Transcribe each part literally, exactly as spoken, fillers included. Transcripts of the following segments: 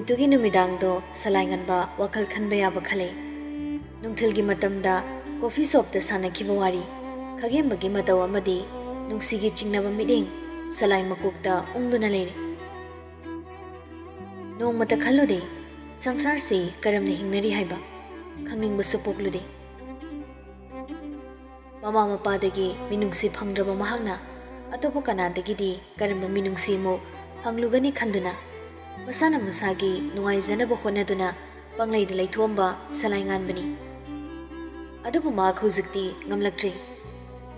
ꯅꯨꯃꯤꯠꯇꯨꯒꯤ ꯅꯨꯃꯤꯗꯥꯡꯗꯣ ꯁꯂꯥꯏꯉꯥꯟꯕ ꯋꯥꯈꯜ ꯈꯟꯕ ꯌꯥꯕ ꯈꯜꯂꯦ꯫ ꯅꯨꯡꯊꯤꯜꯒꯤ ꯃꯇꯝꯗ ꯀꯣꯐꯤ ꯁꯣꯞꯇ ꯁꯥꯟꯅꯈꯤꯕ ꯋꯥꯔꯤ, ꯈꯥꯒꯦꯝꯕꯒꯤ ꯃꯇꯧ ꯑꯃꯗꯤ ꯅꯨꯡꯁꯤꯒꯤ ꯆꯤꯡꯅꯕ ꯃꯤꯠꯌꯦꯡ ꯁꯂꯥꯏ ꯃꯀꯣꯛꯇ ꯎꯪꯗꯨꯅ ꯂꯩꯔꯦ꯫ ꯅꯣꯡꯃꯇ ꯈꯜꯂꯨꯗꯦ ꯁꯪꯁꯥꯔꯁꯤ ꯀꯔꯝꯅ ꯍꯤꯡꯅꯔꯤ ꯍꯥꯏꯕ, ꯈꯪꯅꯤꯡꯕꯁꯨ ꯄꯣꯛꯂꯨꯗꯦ꯫ ꯃꯃꯥ ꯃꯄꯥꯗꯒꯤ ꯃꯤꯅꯨꯡꯁꯤ ꯐꯪꯗ꯭ꯔꯕ ꯃꯍꯥꯛꯅ ꯑꯇꯣꯞꯄ ꯀꯅꯥꯗꯒꯤꯗꯤ ꯀꯔꯝꯕ ꯃꯤꯅꯨꯡꯁꯤꯃꯨꯛ ꯐꯪꯂꯨꯒꯅꯤ ꯈꯟꯗꯨꯅ ꯃꯁꯥꯅ ꯃꯁꯥꯒꯤ ꯅꯨꯡꯉꯥꯏꯖꯅꯕ ꯍꯣꯠꯅꯗꯨꯅ ꯄꯪꯂꯩꯗ ꯂꯩꯊꯣꯛꯑꯝꯕ ꯁꯂꯥꯏꯉꯥꯟꯕꯅꯤ꯫ ꯑꯗꯨꯕꯨ ꯃꯍꯥꯛ ꯍꯧꯖꯤꯛꯇꯤ ꯉꯝꯂꯛꯇ꯭ꯔꯦ꯫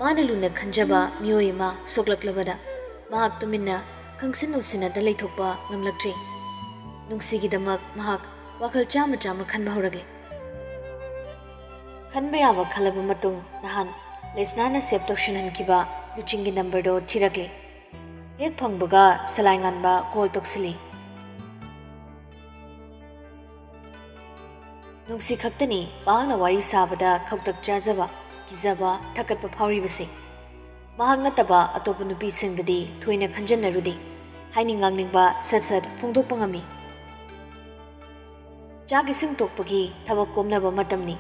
ꯃꯥꯅ ꯂꯨꯅ ꯈꯟꯖꯕ ꯃꯤꯑꯣꯏ ꯑꯃ ꯁꯣꯛꯂꯛꯂꯕꯗ ꯃꯍꯥꯛ ꯇꯨꯃꯤꯟꯅ ꯈꯪꯁꯤꯟ ꯎꯁꯤꯟꯅꯗ ꯂꯩꯊꯣꯛꯄ ꯉꯝꯂꯛꯇ꯭ꯔꯦ꯫ ꯅꯨꯡꯁꯤꯒꯤꯗꯃꯛ ꯃꯍꯥꯛ ꯋꯥꯈꯜ ꯆꯥꯝꯃ ꯆꯥꯝꯃ ꯈꯟꯕ ꯍꯧꯔꯛꯂꯦ꯫ ꯈꯟꯕ ꯌꯥꯕ ꯈꯜꯂꯕ ꯃꯇꯨꯡ ꯅꯍꯥꯟ ꯂꯩꯁꯅꯥꯅ ꯁꯦꯚ ꯇꯧꯁꯤꯟꯍꯟꯈꯤꯕ ꯂꯨꯆꯤꯡꯒꯤ ꯅꯝꯕꯔꯗꯣ ꯊꯤꯔꯛꯂꯦ꯫ ꯍꯦꯛ ꯐꯪꯕꯒ ꯁꯂꯥꯏꯉꯥꯟꯕ ꯀꯣꯜ ꯇꯧꯁꯤꯜꯂꯤ꯫ ꯅꯨꯡꯁꯤ ꯈꯛꯇꯅꯤ ꯃꯍꯥꯛꯅ ꯋꯥꯔꯤ ꯁꯥꯕꯗ ꯈꯧꯇꯛ ꯆꯥꯖꯕ, ꯀꯤꯖꯕ, ꯊꯛꯀꯠꯄ ꯐꯥꯎꯔꯤꯕꯁꯦ꯫ ꯃꯍꯥꯛ ꯅꯠꯇꯕ ꯑꯇꯣꯞꯄ ꯅꯨꯄꯤꯁꯤꯡꯗꯗꯤ ꯊꯣꯏꯅ ꯈꯟꯖꯟꯅꯔꯨꯗꯦ꯫ ꯍꯥꯏꯅꯤꯡ ꯉꯥꯡꯅꯤꯡꯕ ꯁꯠ ꯁꯠ ꯐꯣꯡꯗꯣꯛꯄ ꯉꯝꯃꯤ꯫ ꯆꯥꯛ ꯏꯁꯤꯡ ꯇꯣꯛꯄꯒꯤ ꯊꯕꯛ ꯀꯣꯝꯅꯕ ꯃꯇꯝꯅꯤ꯫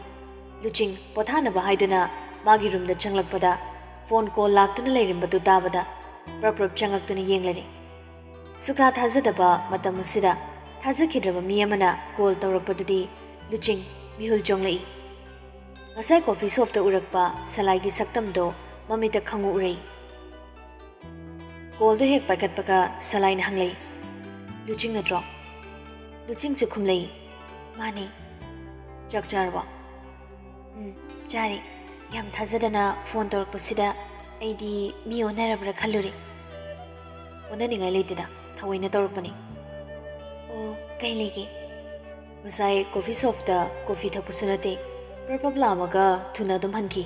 ꯂꯨꯆꯤꯡ ꯄꯣꯊꯥꯅꯕ ꯍꯥꯏꯗꯨꯅ ꯃꯥꯒꯤ ꯔꯨꯝꯗ ꯆꯪꯂꯛꯄꯗ ꯐꯣꯟ ꯀꯣꯜ ꯂꯥꯛꯇꯨꯅ ꯂꯩꯔꯝꯕꯗꯨ ꯇꯥꯕꯗ ꯄ꯭ꯔꯞ ꯄ꯭ꯔꯞ ꯆꯪꯉꯛꯇꯨꯅ ꯌꯦꯡꯂꯔꯦ꯫ ꯁꯨꯛꯊꯥ ꯊꯥꯖꯗꯕ ꯃꯇꯝ ꯑꯁꯤꯗ ꯊꯥꯖꯈꯤꯗ꯭ꯔꯕ ꯃꯤ ꯑꯃꯅ ꯀꯣꯜ ꯇꯧꯔꯛꯄꯗꯨꯗꯤ ꯂꯨꯆꯤꯡ ꯃꯤꯍꯨꯜ ꯆꯣꯡꯂꯛꯏ꯫ ꯉꯁꯥꯏ ꯀꯣꯐꯤ ꯁꯣꯞꯇ ꯎꯔꯛꯄ ꯁꯂꯥꯏꯒꯤ ꯁꯛꯇꯝꯗꯣ ꯃꯃꯤꯠꯇ ꯈꯪꯉꯨ ꯎꯔꯛꯏ꯫ ꯀꯣꯜꯗꯨ ꯍꯦꯛ ꯄꯥꯏꯈꯠꯄꯒ ꯁꯂꯥꯏꯅ ꯍꯪꯂꯛꯏ, "ꯂꯨꯆꯤꯡ ꯅꯠꯇ꯭ꯔꯣ?" ꯂꯨꯆꯤꯡꯁꯨ ꯈꯨꯝꯂꯛꯏ, "ꯃꯥꯅꯦ꯫ ꯆꯥꯛ ꯆꯥꯔꯕꯣ?" "ꯎꯝ, ꯆꯥꯔꯦ꯫ ꯌꯥꯝ ꯊꯥꯖꯗꯅ ꯐꯣꯟ ꯇꯧꯔꯛꯄꯁꯤꯗ ꯑꯩꯗꯤ ꯃꯤ ꯑꯣꯟꯅꯔꯕ꯭ꯔꯥ ꯈꯜꯂꯨꯔꯦ꯫" "ꯑꯣꯟꯅꯅꯤꯡꯉꯥꯏ ꯂꯩꯇꯦꯗ, ꯊꯑꯣꯏꯅ ꯇꯧꯔꯛꯄꯅꯤ꯫" "ꯑꯣ, ꯀꯩ ꯂꯩꯒꯦ?" "ꯉꯁꯥꯏ ꯀꯣꯐꯤ ꯁꯣꯞꯇ ꯀꯣꯐꯤ ꯊꯛꯄꯁꯨ ꯅꯠꯇꯦ, ꯄ꯭ꯔꯞ ꯄ꯭ꯔꯞ ꯂꯥꯝꯃꯒ ꯊꯨꯅ ꯑꯗꯨꯝ ꯍꯟꯈꯤ꯫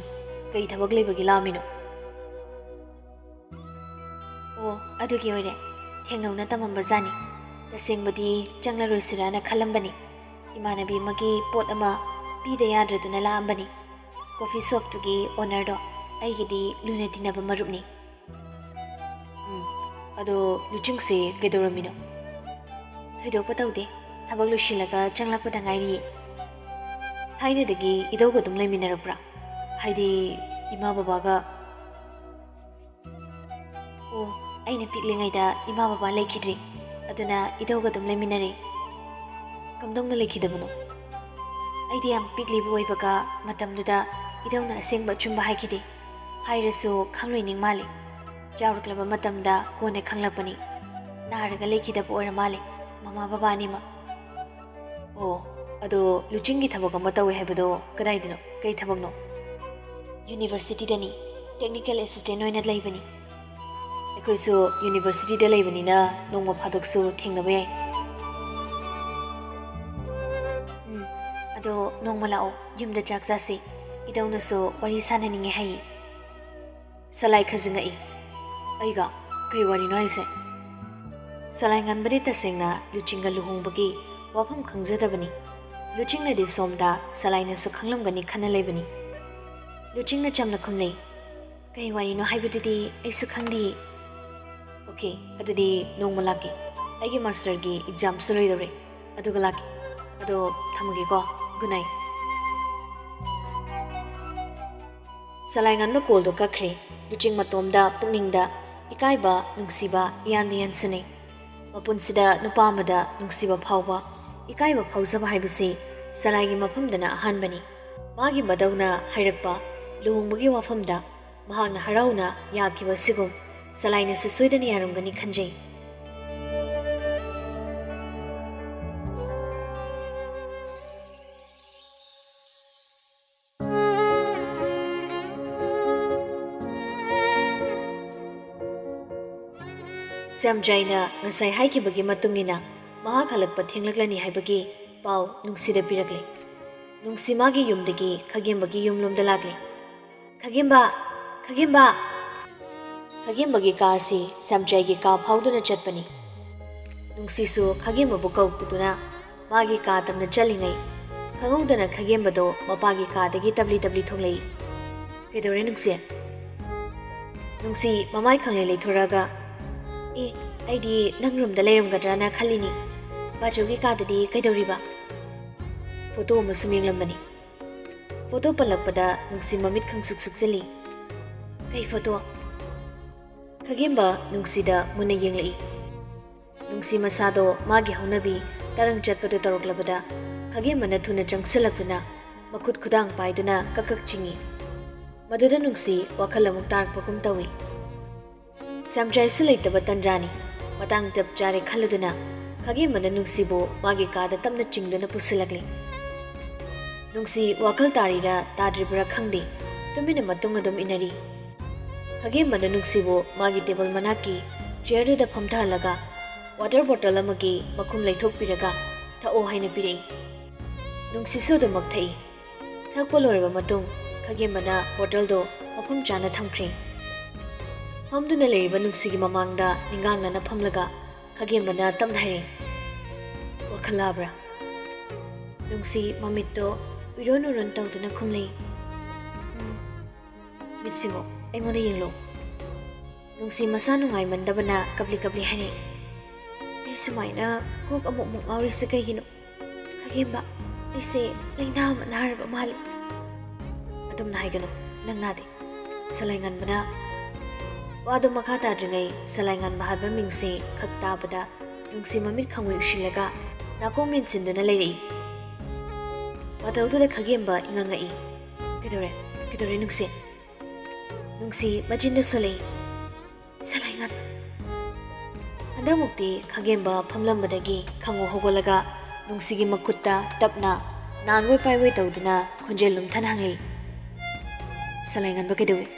ꯀꯩ ꯊꯕꯛ ꯂꯩꯕꯒꯤ ꯂꯥꯝꯃꯤꯅꯣ?" "ꯑꯣ, ꯑꯗꯨꯒꯤ ꯑꯣꯏꯔꯦ꯫ ꯊꯦꯡꯅꯧꯅ ꯇꯝꯃꯝꯕ ꯖꯥꯠꯅꯤ꯫ ꯇꯁꯦꯡꯕꯗꯤ ꯆꯪꯂꯔꯣꯏꯁꯤꯔꯥꯅ ꯈꯜꯂꯝꯕꯅꯤ꯫ ꯏꯃꯥꯟꯅꯕꯤ ꯑꯃꯒꯤ ꯄꯣꯠ ꯑꯃ ꯄꯤꯗ ꯌꯥꯗ꯭ꯔꯗꯨꯅ ꯂꯥꯛꯑꯝꯕꯅꯤ꯫ ꯀꯣꯐꯤ ꯁꯣꯞꯇꯨꯒꯤ ꯑꯣꯅꯔꯗꯣ ꯑꯩꯒꯤꯗꯤ ꯂꯨꯅ ꯇꯤꯟꯅꯕ ꯃꯔꯨꯞꯅꯤ꯫" "ꯎꯝ, ꯑꯗꯣ ꯂꯨꯆꯤꯡꯁꯦ ꯀꯩꯗꯧꯔꯝꯃꯤꯅꯣ?" "ꯊꯣꯏꯗꯣꯛꯄ ꯇꯧꯗꯦ꯫ ꯊꯕꯛ ꯂꯣꯏꯁꯤꯜꯂꯒ ꯆꯪꯂꯛꯄꯗ ꯉꯥꯏꯔꯤ꯫ ꯊꯥꯏꯅꯗꯒꯤ ꯏꯙꯧꯒ ꯑꯗꯨꯝ ꯂꯩꯃꯤꯟꯅꯔꯛꯄ꯭ꯔꯥ? ꯍꯥꯏꯗꯤ ꯏꯃꯥ ꯕꯕꯥꯒ? ꯑꯣ, ꯑꯩꯅ ꯄꯤꯛꯂꯤꯉꯩꯗ ꯏꯃꯥ ꯕꯕꯥ ꯂꯩꯈꯤꯗ꯭ꯔꯤ, ꯑꯗꯨꯅ ꯏꯙꯧꯒ ꯑꯗꯨꯝ ꯂꯩꯃꯤꯟꯅꯔꯦ꯫ ꯀꯝꯗꯧꯅ ꯂꯩꯈꯤꯗꯕꯅꯣ? ꯑꯩꯗꯤ ꯌꯥꯝ ꯄꯤꯛꯂꯤꯕ ꯑꯣꯏꯕꯒ ꯃꯇꯝꯗꯨꯗ ꯏꯙꯧꯅ ꯑꯁꯦꯡꯕ ꯑꯆꯨꯝꯕ ꯍꯥꯏꯈꯤꯗꯦ꯫ ꯍꯥꯏꯔꯁꯨ ꯈꯪꯂꯣꯏꯅꯤꯡ ꯃꯥꯜꯂꯤ꯫ ꯆꯥꯎꯔꯛꯂꯕ ꯃꯇꯝꯗ ꯀꯣꯟꯅ ꯈꯪꯂꯛꯄꯅꯤ꯫ ꯅꯥꯔꯒ ꯂꯩꯈꯤꯗꯕ ꯑꯣꯏꯔ ꯃꯥꯜꯂꯦ ꯃꯃꯥ ꯕꯕꯥ ꯑꯅꯤꯃꯛ꯫ ꯑꯣ, ꯑꯗꯣ ꯂꯨꯆꯤꯡꯒꯤ ꯊꯕꯛ ꯑꯃ ꯇꯧꯋꯦ ꯍꯥꯏꯕꯗꯣ ꯀꯗꯥꯏꯗꯅꯣ? ꯀꯩ ꯊꯕꯛꯅꯣ? ꯌꯨꯅꯤꯚꯔꯁꯤꯇꯤꯗꯅꯤ꯫ ꯇꯦꯛꯅꯤꯀꯦꯜ ꯑꯦꯁꯤꯁꯇꯦꯟ ꯑꯣꯏꯅ ꯂꯩꯕꯅꯤ꯫ ꯑꯩꯈꯣꯏꯁꯨ ꯌꯨꯅꯤꯚꯔꯁꯤꯇꯤꯗ ꯂꯩꯕꯅꯤꯅ ꯅꯣꯡꯃ ꯐꯥꯗꯣꯛꯁꯨ ꯊꯦꯡꯅꯕ ꯌꯥꯏ꯫ ꯎꯝ, ꯑꯗꯣ ꯅꯣꯡꯃ ꯂꯥꯛꯑꯣ, ꯌꯨꯝꯗ ꯆꯥꯛ ꯆꯥꯁꯤ꯫ ꯏꯙꯧꯅꯁꯨ ꯋꯥꯔꯤ ꯁꯥꯟꯅꯅꯤꯡꯉꯦ ꯍꯥꯏꯌꯦ꯫ ꯁꯂꯥꯏ ꯈꯖꯤꯡꯉꯛꯏ꯫ ꯑꯩꯒ? ꯀꯩ ꯋꯥꯔꯤꯅꯣ ꯍꯥꯏꯁꯦ? ꯁꯂꯥꯏ ꯉꯟꯕꯗꯤ ꯇꯁꯦꯡꯅ ꯂꯨꯆꯤꯡꯒ ꯂꯨꯍꯣꯡꯕꯒꯤ ꯋꯥꯐꯝ ꯈꯪꯖꯗꯕꯅꯤ꯫ ꯂꯨꯆꯤꯡꯅꯗꯤ ꯁꯣꯝꯗ ꯁꯂꯥꯏꯅꯁꯨ ꯈꯪꯂꯝꯒꯅꯤ ꯈꯟꯅ ꯂꯩꯕꯅꯤ꯫ ꯂꯨꯆꯤꯡꯅ ꯆꯝꯅ ꯈꯨꯝꯅꯩ꯫ ꯀꯩ ꯋꯥꯔꯤꯅꯣ ꯍꯥꯏꯕꯗꯨꯗꯤ ꯑꯩꯁꯨ ꯈꯪꯗꯤꯌꯦ꯫ ꯑꯣꯀꯦ, ꯑꯗꯨꯗꯤ ꯅꯣꯡꯃ ꯂꯥꯛꯀꯦ꯫ ꯑꯩꯒꯤ ꯃꯥꯁꯇꯔꯒꯤ ꯑꯦꯛꯖꯥꯝꯁꯨ ꯂꯣꯏꯗꯧꯔꯦ꯫ ꯑꯗꯨꯒ ꯂꯥꯛꯀꯦ꯫ ꯑꯗꯣ ꯊꯝꯃꯒꯦꯀꯣ꯫ Good night. ꯁꯂꯥꯏ ꯉꯟꯕ ꯀꯣꯜꯗꯣ ꯀꯛꯈ꯭ꯔꯦ꯫ ꯂꯨꯆꯤꯡ ꯃꯇꯣꯝꯗ ꯄꯨꯛꯅꯤꯡꯗ ꯏꯀꯥꯏꯕ, ꯅꯨꯡꯁꯤꯕ ꯏꯌꯥꯟꯗ ꯌꯥꯟꯁꯤꯟꯅꯩ꯫ ꯃꯄꯨꯟꯁꯤꯗ ꯅꯨꯄꯥ ꯑꯃꯗ ꯅꯨꯡꯁꯤꯕ ꯐꯥꯎꯕ, ꯏꯀꯥꯏꯕ ꯐꯥꯎꯖꯕ ꯍꯥꯏꯕꯁꯤ ꯁꯂꯥꯏꯒꯤ ꯃꯐꯝꯗꯅ ꯑꯍꯥꯟꯕꯅꯤ꯫ ꯃꯥꯒꯤ ꯃꯙꯧꯅ ꯍꯥꯏꯔꯛꯄ ꯂꯨꯍꯣꯡꯕꯒꯤ ꯋꯥꯐꯝꯗ ꯃꯍꯥꯛꯅ ꯍꯔꯥꯎꯅ ꯌꯥꯈꯤꯕ ꯑꯁꯤꯒꯨꯝ ꯁꯂꯥꯏꯅꯁꯨ ꯁꯣꯏꯗꯅ ꯌꯥꯔꯝꯒꯅꯤ ꯈꯟꯖꯩ꯫ ꯁ꯭ꯌꯥꯝꯖꯥꯏꯅ ꯉꯁꯥꯏ ꯍꯥꯏꯈꯤꯕꯒꯤ ꯃꯇꯨꯡ ꯏꯟꯅ ꯃꯍꯥꯛ ꯍꯜꯂꯛꯄ ꯊꯦꯡꯂꯛꯂꯅꯤ ꯍꯥꯏꯕꯒꯤ ꯄꯥꯎ ꯅꯨꯡꯁꯤꯗ ꯄꯤꯔꯛꯂꯦ꯫ ꯅꯨꯡꯁꯤ ꯃꯥꯒꯤ ꯌꯨꯝꯗꯒꯤ ꯈꯥꯒꯦꯝꯕꯒꯤ ꯌꯨꯝꯂꯣꯝꯗ ꯂꯥꯛꯂꯦ꯫ "ꯈꯥꯒꯦꯝꯕ! ꯈꯥꯒꯦꯝꯕ!" ꯈꯥꯒꯦꯝꯕꯒꯤ ꯀꯥ ꯑꯁꯤ ꯁ꯭ꯌꯥꯝꯖꯥꯏꯒꯤ ꯀꯥ ꯐꯥꯎꯗꯨꯅ ꯆꯠꯄꯅꯤ꯫ ꯅꯨꯡꯁꯤꯁꯨ ꯈꯥꯒꯦꯝꯕꯕꯨ ꯀꯧꯗꯨꯅ ꯃꯥꯒꯤ ꯀꯥ ꯇꯝꯅ ꯆꯠꯂꯤꯉꯩ, ꯈꯪꯍꯧꯗꯅ ꯈꯥꯒꯦꯝꯕꯗꯣ ꯃꯄꯥꯒꯤ ꯀꯥꯗꯒꯤ ꯇꯞꯂꯤ ꯇꯞꯂꯤ ꯊꯣꯛꯂꯛꯏ꯫ "ꯀꯩꯗꯧꯔꯦ, ꯅꯨꯡꯁꯤ?" ꯅꯨꯡꯁꯤ ꯃꯃꯥꯏ ꯈꯪꯂꯩ ꯂꯩꯊꯣꯔꯛꯑꯒ, "ꯑꯦ, ꯑꯩꯗꯤ ꯅꯪ ꯔꯨꯝꯗ ꯂꯩꯔꯝꯒꯗ꯭ꯔꯅ ꯈꯜꯂꯤꯅꯤ꯫ ꯕꯥꯆꯧꯒꯤ ꯀꯥꯗꯗꯤ ꯀꯩꯗꯧꯔꯤꯕ? ꯐꯣꯇꯣ ꯑꯃ ꯁꯨꯝ ꯌꯦꯡꯂꯝꯕꯅꯤ꯫ ꯐꯣꯇꯣ ꯄꯜꯂꯛꯄꯗ ꯅꯨꯡꯁꯤ ꯃꯃꯤꯠ ꯈꯪꯁꯨꯛ ꯁꯨꯛꯆꯜꯂꯤ꯫ "ꯀꯩ ꯐꯣꯇꯣ?" ꯈꯥꯒꯦꯝꯕ ꯅꯨꯡꯁꯤꯗ ꯃꯨꯟꯅ ꯌꯦꯡꯂꯛꯏ꯫ ꯅꯨꯡꯁꯤ ꯃꯁꯥꯗꯣ ꯃꯥꯒꯤ ꯍꯧꯅꯕꯤ ꯇꯔꯪ ꯆꯠꯄꯗꯣ ꯇꯧꯔꯛꯂꯕꯗ ꯈꯥꯒꯦꯝꯕꯅ ꯊꯨꯅ ꯆꯪꯁꯤꯜꯂꯛꯇꯨꯅ ꯃꯈꯨꯠ ꯈꯨꯗꯥꯡ ꯄꯥꯏꯗꯨꯅ ꯀꯛ ꯀꯛ ꯆꯤꯡꯏ꯫ ꯃꯗꯨꯗ ꯅꯨꯡꯁꯤ ꯋꯥꯈꯜ ꯑꯃꯨꯛ ꯇꯥꯔꯛꯄꯒꯨꯝ ꯇꯧꯏ꯫ ꯁꯦꯝꯖꯥꯏꯁꯨ ꯂꯩꯇꯕ ꯇꯟꯖꯥꯅꯤ꯫ ꯃꯇꯥꯡ ꯆꯞ ꯆꯥꯔꯦ ꯈꯜꯂꯗꯨꯅ ꯈꯥꯒꯦꯝꯕꯅ ꯅꯨꯡꯁꯤꯕꯨ ꯃꯥꯒꯤ ꯀꯥꯗ ꯇꯞꯅ ꯆꯤꯡꯗꯨꯅ ꯄꯨꯁꯤꯜꯂꯛꯂꯤ꯫ ꯅꯨꯡꯁꯤ ꯋꯥꯈꯜ ꯇꯥꯔꯤꯔꯥ ꯇꯥꯗ꯭ꯔꯤꯕ꯭ꯔꯥ ꯈꯪꯗꯦ, ꯇꯨꯃꯤꯟꯅ ꯃꯇꯨꯡ ꯑꯗꯨꯝ ꯏꯟꯅꯔꯤ꯫ ꯈꯥꯒꯦꯝꯕꯅ ꯅꯨꯡꯁꯤꯕꯨ ꯃꯥꯒꯤ ꯇꯦꯕꯜ ꯃꯅꯥꯛꯀꯤ ꯆꯤꯌꯔꯗꯨꯗ ꯐꯝꯊꯍꯜꯂꯒ ꯋꯥꯇꯔ ꯕꯣꯇꯜ ꯑꯃꯒꯤ ꯃꯈꯨꯝ ꯂꯩꯊꯣꯛꯄꯤꯔꯒ "ꯊꯛꯑꯣ" ꯍꯥꯏꯅ ꯄꯤꯔꯛꯏ꯫ ꯅꯨꯡꯁꯤꯁꯨ ꯑꯗꯨꯃꯛ ꯊꯛꯏ꯫ ꯊꯛꯄ ꯂꯣꯏꯔꯕ ꯃꯇꯨꯡ ꯈꯥꯒꯦꯝꯕꯅ ꯕꯣꯇꯜꯗꯣ ꯃꯐꯝ ꯆꯥꯅ ꯊꯝꯈ꯭ꯔꯦ꯫ ꯐꯝꯗꯨꯅ ꯂꯩꯔꯤꯕ ꯅꯨꯡꯁꯤꯒꯤ ꯃꯃꯥꯡꯗ ꯅꯤꯡꯒꯥꯡꯅꯅ ꯐꯝꯂꯒ ꯈꯥꯒꯦꯝꯕꯅ ꯇꯞꯅ ꯍꯥꯏꯔꯛꯏ, "ꯋꯥꯈꯜ ꯂꯥꯕ꯭ꯔꯥ?" ꯅꯨꯡꯁꯤ ꯃꯃꯤꯠꯇꯣ ꯎꯏꯔꯣꯟ ꯎꯏꯔꯣꯟ ꯇꯧꯗꯨꯅ ꯈꯨꯝꯂꯛꯏ, "ꯎꯝ, ꯃꯤꯠ ꯁꯤꯡꯉꯣ, ꯑꯩꯉꯣꯟꯗ ꯌꯦꯡꯂꯣ꯫" ꯅꯨꯡꯁꯤ ꯃꯁꯥ ꯅꯨꯡꯉꯥꯏꯃꯟꯗꯕꯅ ꯀꯞꯂꯤ ꯀꯞꯂꯤ ꯍꯥꯏꯔꯛꯏ, "ꯑꯩ ꯁꯨꯃꯥꯏꯅ ꯀꯣꯛ ꯑꯃꯨꯛ ꯑꯃꯨꯛ ꯉꯥꯎꯔꯤꯁꯦ ꯀꯩꯒꯤꯅꯣ? ꯈꯥꯒꯦꯝꯕ, ꯑꯩꯁꯦ ꯂꯥꯏꯅꯥ ꯑꯃ ꯅꯥꯔꯕ ꯃꯥꯜꯂꯦ꯫" "ꯑꯗꯨꯝꯅ ꯍꯥꯏꯒꯅꯨ, ꯅꯪ ꯅꯥꯗꯦ꯫" ꯁꯂꯥꯏꯉꯥꯟꯕꯅ ꯋꯥꯗꯨ ꯃꯈꯥ ꯇꯥꯗ꯭ꯔꯤꯉꯩ ꯁꯂꯥꯏꯉꯥꯟꯕ ꯍꯥꯏꯕ ꯃꯤꯡꯁꯦ ꯈꯛ ꯇꯥꯕꯗ ꯅꯨꯡꯁꯤ ꯃꯃꯤꯠ ꯈꯪꯉꯨꯏ ꯎꯏꯁꯤꯜꯂꯒ ꯅꯥꯀꯣꯡ ꯃꯦꯟꯁꯤꯟꯗꯨꯅ ꯂꯩꯔꯛꯏ꯫ ꯃꯇꯧꯗꯨꯗ ꯈꯥꯒꯦꯝꯕ ꯏꯉꯛ ꯉꯛꯏ꯫ "ꯀꯩꯗꯧꯔꯦ? ꯀꯩꯗꯧꯔꯦ ꯅꯨꯡꯁꯤ?" ꯅꯨꯡꯁꯤ ꯃꯆꯤꯟꯗ ꯁꯣꯜꯂꯛꯏ, "ꯁꯂꯥꯏꯉꯥꯟꯕ꯫" ꯍꯟꯗꯛꯃꯨꯛꯇꯤ ꯈꯥꯒꯦꯝꯕ ꯐꯝꯂꯝꯕꯗꯒꯤ ꯈꯪꯉꯨ ꯍꯧꯒꯠꯂꯒ ꯅꯨꯡꯁꯤꯒꯤ ꯃꯈꯨꯠꯇ ꯇꯞꯅ ꯅꯥꯟꯋꯣꯏ ꯄꯥꯏꯋꯣꯏ ꯇꯧꯗꯨꯅ ꯈꯣꯟꯖꯦꯜ ꯂꯨꯝꯊꯅ ꯍꯪꯂꯛꯏ, "ꯁꯂꯥꯏꯉꯥꯟꯕ ꯀꯩꯗꯧꯏ?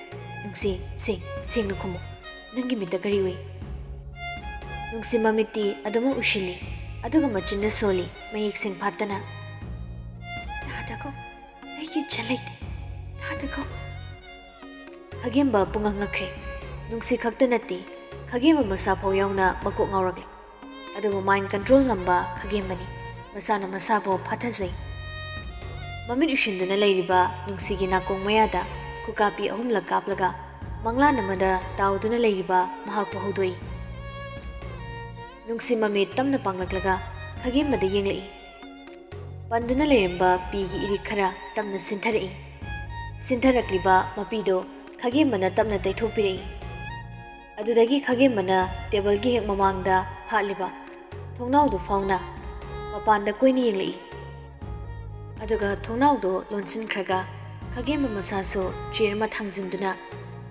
ꯅꯨꯡꯁꯤ, ꯁꯦꯡ-, ꯁꯦꯡꯅ ꯈꯨꯝꯃꯨ꯫ ꯅꯪꯒꯤ ꯃꯤꯠꯇ ꯀꯔꯤ ꯎꯏ?" ꯅꯨꯡꯁꯤ ꯃꯃꯤꯠꯇꯤ ꯑꯗꯨꯃꯛ ꯎꯏꯁꯤꯜꯂꯤ, ꯑꯗꯨꯒ ꯃꯆꯤꯟꯅ ꯁꯣꯜꯂꯤ, ꯃꯌꯦꯛ ꯁꯦꯡ ꯐꯥꯠꯇꯅ, "ꯇꯥꯗꯀꯣ, ꯑꯩꯒꯤ ꯏꯆꯟ ꯂꯩꯇꯦ, ꯇꯥꯗꯀꯣ꯫" ꯈꯥꯒꯦꯝꯕ ꯄꯨꯡꯉꯛ ꯉꯛꯈ꯭ꯔꯦ꯫ ꯅꯨꯡꯁꯤ ꯈꯛꯇ ꯅꯠꯇꯦ, ꯈꯥꯒꯦꯝꯕ ꯃꯁꯥ ꯐꯥꯎ ꯌꯥꯎꯅ ꯃꯀꯣꯛ ꯉꯥꯎꯔꯛꯂꯦ꯫ ꯑꯗꯨꯕꯨ mind control ꯉꯝꯕ ꯈꯥꯒꯦꯝꯕꯅꯤ꯫ ꯃꯁꯥꯅ ꯃꯁꯥꯕꯨ ꯐꯥꯊꯖꯩ꯫ ꯃꯃꯤꯠ ꯎꯏꯁꯤꯟꯗꯨꯅ ꯂꯩꯔꯤꯕ ꯅꯨꯡꯁꯤꯒꯤ ꯅꯥꯀꯣꯡ ꯃꯌꯥꯗ ꯈꯨꯀꯥꯄꯤ ꯑꯍꯨꯝꯂꯛ ꯀꯥꯞꯂꯒ ꯃꯪꯂꯥꯟ ꯑꯃꯗ ꯇꯥꯎꯗꯨꯅ ꯂꯩꯔꯤꯕ ꯃꯍꯥꯛꯄꯨ ꯍꯧꯗꯣꯛꯏ꯫ ꯅꯨꯡꯁꯤ ꯃꯃꯤꯠ ꯇꯞꯅ ꯄꯥꯡꯂꯛꯂꯒ ꯈꯥꯒꯦꯝꯕꯗ ꯌꯦꯡꯂꯛꯏ꯫ ꯄꯟꯗꯨꯅ ꯂꯩꯔꯝꯕ ꯄꯤꯒꯤ ꯏꯔꯤꯛ ꯈꯔ ꯇꯞꯅ ꯁꯤꯟꯊꯔꯛꯏ꯫ ꯁꯤꯟꯊꯔꯛꯂꯤꯕ ꯃꯄꯤꯗꯨ ꯈꯥꯒꯦꯝꯕꯅ ꯇꯞꯅ ꯇꯩꯊꯣꯛꯄꯤꯔꯛꯏ꯫ ꯑꯗꯨꯗꯒꯤ ꯈꯥꯒꯦꯝꯕꯅ ꯇꯦꯕꯜꯒꯤ ꯍꯦꯛ ꯃꯃꯥꯡꯗ ꯐꯥꯠꯂꯤꯕ ꯊꯣꯡꯅꯥꯎꯗꯨ ꯐꯥꯎꯅ ꯃꯄꯥꯟꯗ ꯀꯣꯏꯅ ꯌꯦꯡꯂꯛꯏ꯫ ꯑꯗꯨꯒ ꯊꯣꯡꯅꯥꯎꯗꯨ ꯂꯣꯟꯁꯤꯟꯈ꯭ꯔꯒ ꯈꯥꯒꯦꯝꯕ ꯃꯁꯥꯁꯨ ꯆꯤꯌꯔ ꯑꯃ ꯊꯥꯡꯖꯤꯟꯗꯨꯅ